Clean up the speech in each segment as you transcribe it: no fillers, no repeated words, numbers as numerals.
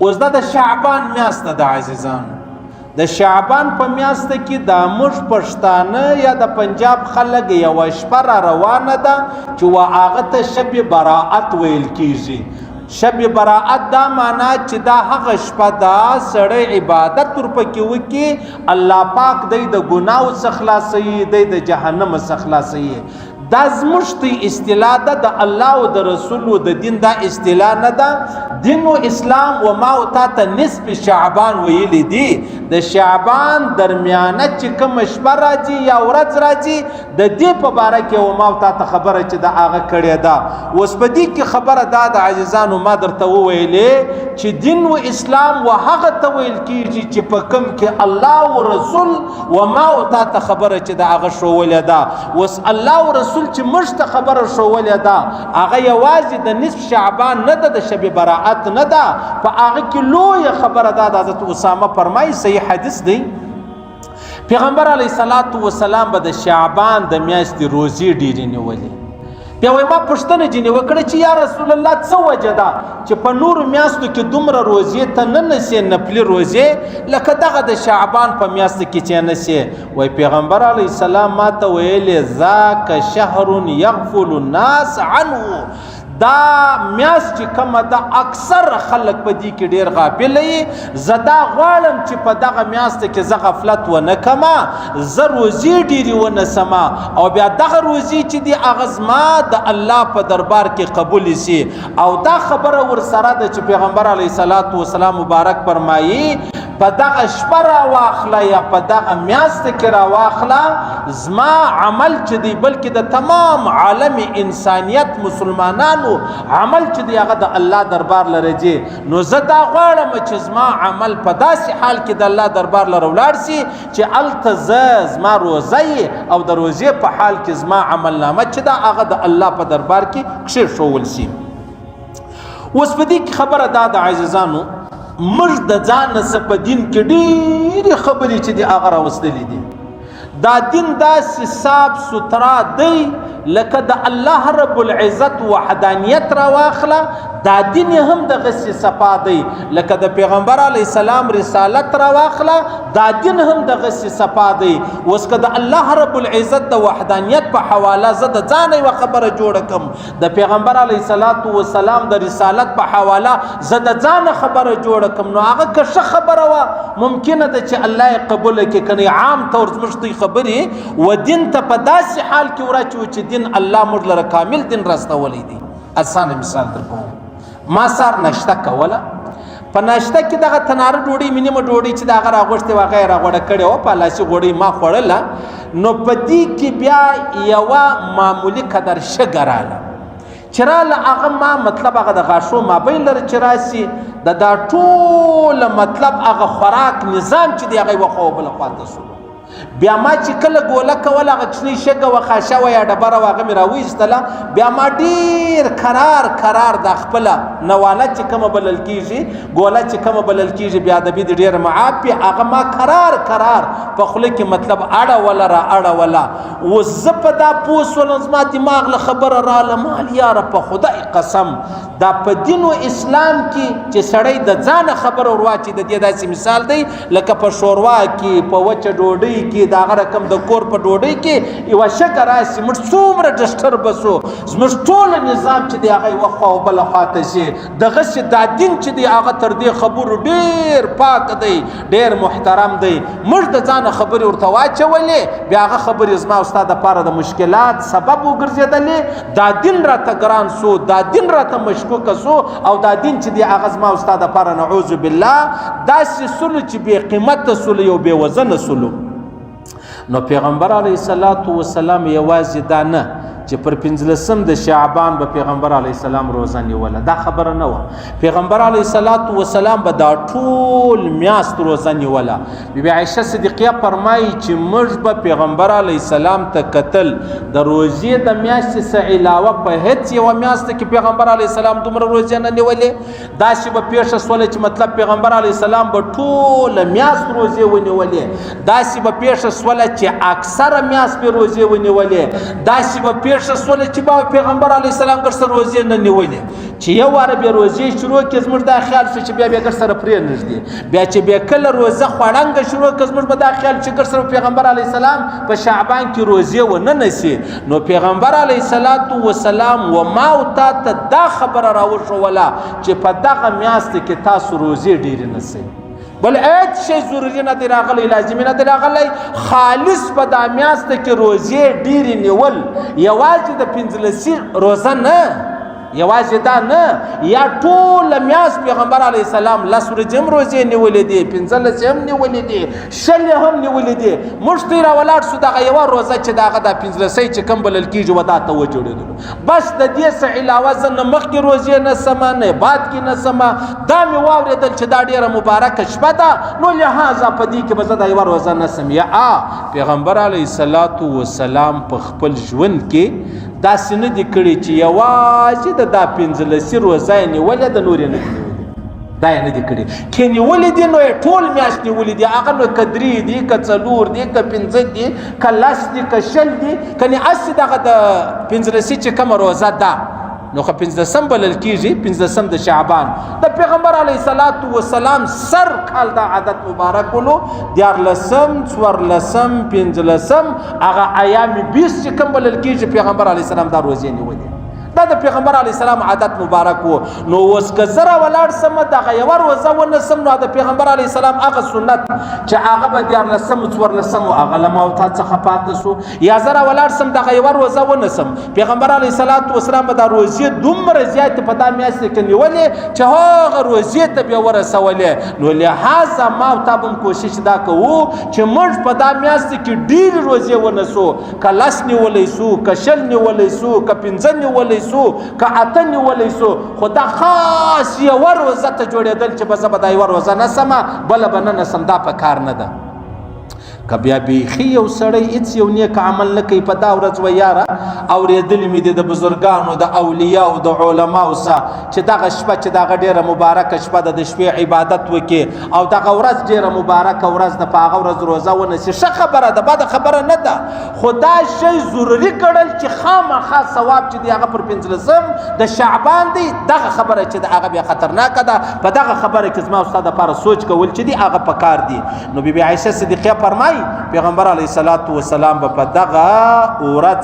اوس دا د شعبان میاشت ده عزیزانو. د شعبان په میاشت کې د موږ پښتانه یا د پنجاب خلک یوه شپه را روانه ده چې و هغه ته شب براعت ویل کیږي. شب براعت دا معنا چې دا هغه شپه ده سړی عبادت ورپکې وکړي، الله پاک دی د ګناو څخه خلاصوي، دی د جهنم څخه خلاصوي. دا زموږ ته اصطلاح ده، د الله او د رسول او د دین دا اصطلاح نه ده. دین و اسلام و ما او تا ته نصف شعبان ویلی دی. د شعبان درمیانه چې کومه شپه راځي یا ورځ راځي د دې په باره کې و ما او تا ته خبره چې د هغه کړې ده. اوس په دې کې خبره دا ده عزیزانو، ما درته وویلې چې دین و اسلام و هغه ته ویل کېږي چې په کوم کې الله او رسول و ما او تا ته خبره چې د هغه ښوولې ده. اوس الله او رسول چې موږ ته خبره ښوولې ده هغه یوازې د نصف شعبان نه ده، د شب براعت نه ده، په هغه کې لویه خبره ده. د حضرت اسامه فرمایي، صحیح حدیث دی، پیغمبر علیه الصلاة والسلام به د شعبان د میاشتې روزې ډېرې نیولې. بیا وایي ما پوښتنه ځینې وکړه چې یا رسول الله څه وجه ده چې په نورو میاشتو کې دومره روزې ته نه نسې، نفلي روزې لکه دغه د شعبان په میاشت کې چې نسې؟ وایي پیغمبر علیه السلام ما ته ویلې ذاک شهر یغفل الناس عنه، دا میاشت چې کومه ده اکثر خلک په دې کې ډېر غافل یي. زه دا غواړم چې په دغه میاشت کې زه غفلت ونه کمه، زه روزې ډېرې ونه سمه، او بیا دغه روزې چې دي هغه زما د الله په دربار کې قبولې سي. او دا خبره ورسره ده چې پیغمبر علیه الصلاة والسلام مبارک فرمایي په دغه شپه راواخله یا په دغه میاشت کې راواخله زما عمل چې دی، بلکې د تمام عالم انسانیت مسلمانانو عمل چې دی هغه د الله دربار لره ځي. نو زه دا غواړم چې زما عمل په داسې حال کې د الله دربار لره ولاړ سي چې هلته زه زما روزه یې او د روزې په حال کې زما عمل نامه چې ده هغه د الله په دربار کې کښېښوول سي. اوس په دې کې خبره دا ده عزیزانو، موږ د ځان نه څه په دین کې ډېرې خبرې چې دي هغه راوستلې دي. دا دین داسې صاف سوترا دی لکه د الله رب العزت وحدانیت راواخله، دا دین هم دغسې صفا دی لکه د پیغمبر علیه السلام رسالت راواخله، دا دین هم دغسې صفا دی. اوس که د الله رب العزت د وحدانیت په حواله زه د ځانه یوه خبره جوړه کړم، د پیغمبر علیه الصلاة والسلام د رسالت په حواله زه د ځانه خبره جوړه کړم، نو هغه که ښه خبره وه ممکنه ده چې الله یې قبوله کړي. که نه عام طور زموږ دوی خبرې و دین ته په داسې حال کې وراچوو چې دین الله موږ لره کامل دین راستولی دی. اسانه مثال درکوم، ما سار ناشته کوله، په ناشته کې دغه تناره ډوډۍ مې نیمه ډوډۍ چې د هغه راغوښتې وه هغه یې راغوړه کړې وه، په لاسي غوړۍ ما خوړله. نو په دې کې بیا یوه معمولي قدر شګه راله چې راله، هغه ما مطلب هغه د غاښو مابین لره چې راسي د دا ټوله مطلب هغه خوراک نظام چې دی هغه یوه خوا بله خوا ته سو. بیا ما چې کله ګوله کوله هغه کوچنۍ شګه وه، خاشه وه یا ډبره وه، هغه مې راوایستله. بیا ما ډېر کرار کرار دا خپله نواله چې کومه بلل کېږي، ګوله چې کومه بلل کېږي، بیا ادبي دې ډېره معاف وي، هغه ما کرار کرار په خوله کې مطلب اړوله را اړوله. اوس زه په دا پوه سولم، زما دماغ له خبره راله، مال یاره په خدای قسم دا په دین و اسلام کې چې سړی د ځانه خبره ورواچي، د دې داسې مثال دی لکه په شوروا کې، په وچه ډوډۍ کې، د هغه رقم د کور په ډوډۍ کې یوه شګه راسي، موږ څومره ډسټرب سو، زموږ ټول نظام چې دی هغه یوه خوا او بله خوا ته شي. دغسې دا دین چې دی هغه تر دې خبرو ډېر پاک دی، ډېر محترم دی. موږ د ځانه خبرې ورته واچولې، بیا هغه خبرې زما او ستا دپاره د مشکلات سبب وګرځېدلې. دا دین راته ګران سو، دا دین راته مشکوک سو، او دا دین چې دی هغه زما او ستا دپاره نعوذ بالله داسې سولو چې بې قیمته سولو، یو بې وزنه سولو. نو پیغمبر علیه الصلاة والسلام یوازې دا نه چې پر پنځلسم د شعبان به پیغمبر علیه السلام روزه نیوله، دا خبره نه وه. پیغمبر علیه الصلاة والسلام به دا ټول میاشت روزه نیوله. بی بی عایشه صدیقیه فرمایي چې موږ به پیغمبر علیه السلام ته کتل د روزې د میاشتې څخه علاوه په هیڅ یوه میاشت کې پیغمبر علیه السلام دومره روزې نه نیولې. داسې به پېښه سوله چې مطلب پیغمبر علیه السلام به ټوله میاشت روزې ونیولې. داسې به پېښه سوله چې اکثره میاشت به روزې ونیولې. داسې به پېښه سوله چې با پیغمبر علیه السلام ګر سره روزې نه نیولې، چې یو واره بیا روزې شروع کړې، زموږ دا خیال شو چې بیا بیا ګر سره پرې نږدي. بیا چې بیا کله روزه خوړنګه شروع کړه، زموږ به دا خیال چې ګر سره پیغمبر علیه السلام په شعبان کې روزې ونه نسي. نو پیغمبر علیه الصلاة والسلام و ما او تا ته دا خبره راوښوله چې په دغه میاشت کې تاسو روزې ډېرې نسئ، بل هېڅ شی ضروري نه دی راغلی، لازمي نه دی راغلی. خالص په دا میاشت کې روزې ډېرې نیول، یوازې د پنځلسي روزه نه، یوازې دا نه، یا ټوله میاشت پیغمبر علیه السلام 10 ورځې هم روزې نیولې دي، 15 هم نیولې دي، 20 هم نیولې دي. موږ ته راولاړ شو دغه یوه روزه چې دغه د پنځلسۍ چې کوم بلل کېږي و دا ته وجوړېدلو. بس د دې څه علاوه زه نه مخکې روزې نه سمه، نه بعد کې نه سمه. دا مې واورېدل چې دا ډېره مبارکه شپه ده، نو لهذا په دې کې به زه دا یوه روزه نه سم. یا پیغمبر علیه الصلاة والسلام په خپل ژوند کې داسې نه دي کړي چې یوازې د دا پنځلسي روزه یې نیولې ده، نور یې نه دي نیولې، دا یې نه دي کړي. که نیولې دي نو یې ټول میاشت نیولې دي، هغه نو که 3 دي، که 4 دي، که 5 دي، که 10 دي، که 20 دي، کنې هسې دغه د پنځلسي چې کومه روزه ده نو خو پنځلسم بلل کېږي، پنځلسم د شعبان. د پیغمبر علیه الصلاة والسلام سر کال دا عادت مبارک ولو، 13، 14، 15 هغه ایام 20 چې کوم بلل کېږي پیغمبر علیه السلام دا روزې نیولې. دا د پیغمبر علیه السلام عادت مبارک وو. نو اوس که زه راولاړ سم دغه یوه روزه ونه سم، نو د پیغمبر علیه السلام هغه سنت چې هغه به 13، 14 هغه له ما او تا څخه پاتې سو، یا زه راولاړ سم دغه یوه روزه ونه سم، پیغمبر علیه الصلاة والسلام به دا روزې دومره زیاتې په دا میاشت کې نیولې چې هغه روزې ته بیا ورسولې. نو لهذا ما او تا به هم کوشش دا کوو چې موږ په دا میاشت کې ډېرې روزې ونه سو، که 10 نیولی سو، که 20 نیولی سو، که 5 نیولی سو، که 8 نیولی سو، خو دا خاص یوه روزه ته جوړېدل چې به زه به دا یوه روزه نه سمه، بله به نه نسم، دا په کار نه ده. که بیا بیخي یو سړی هېڅ یو نیک عمل نه کوي په دا ورځ، وایي یاره اورېدلي مې دي د بزرګانو، د اولیاو، د علماو څخه چې دغه شپه چې دغه ډېره مبارکه شپه ده، د شپې عبادت وکړي، او دغه ورځ ډېره مبارکه ورځ ده، په هغه ورځ روزه ونیسي. ښه خبره ده، بده خبره نه ده، خو دا شی ضروري ګڼل چې خامخا ثواب چې دی هغه پر پنځلسم د شعبان دی، دغه خبره چې ده هغه بیا خطرناکه ده. په دغه خبره کې زما او ستا دپاره سوچ کول چې دی هغه پکار دی. نو بی بی عایشه صدیقه فرمایي پیغمبر علیه الصلاة والسلام به په دغه ورځ،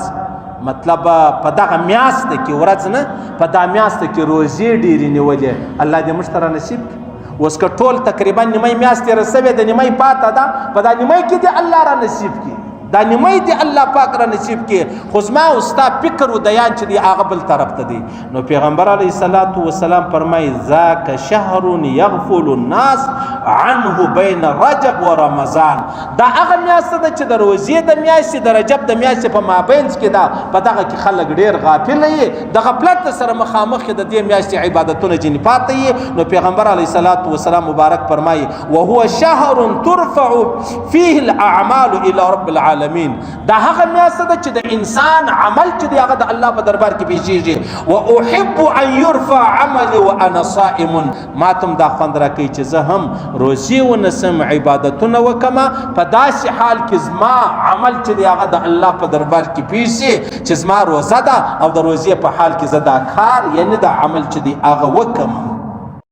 مطلب په دغه میاشت کې، ورځ نه، په دا میاشت کې روزې ډېرې نیولې. الله دې موږ ته را نصیب کړي. اوس که ټول تقریبا نیمه میاشت تېره سوې ده، نیمه پاته ده، په دا نیمه کې دې الله را نصیب کړي، دا نیمه دې الله پاک را نصیب کړي. خو زما او ستا فکر و دیان چې دی هغه بل طرف ته دی. نو پیغمبر علیه الصلاة والسلام فرمایي ذاک شهر یغفل الناس عنه بین رجب و رمضان. دا هغه میاشت ده چې د روزې د میاشتې، د رجب د میاشتې په مابینځ کې ده، په دغه کې خلک ډېر غافل یي، د غفلت سره مخامخ د دې میاشتې عبادتونه ځینې پاته یي. نو پیغمبر علیه الصلاة والسلام مبارک فرمایي وهو شهر ترفع فيه الاعمال الى رب العالمین. دا هغه میاشت ده چې د انسان عمل چې دی هغه د الله په دربار کې پیښیږي. واحب ان يرفع عملي وانا صائم. ما تم دا خوند راکوي چې زه هم روزې ونسم، عبادتونه وکړم، په داسې حال کې زما عمل چې دی هغه د الله په دربار کې پیښ شي چې زما روزه ده، او د روزې په حال کې زه دا کار یعنی دا عمل چې دی هغه وکړم.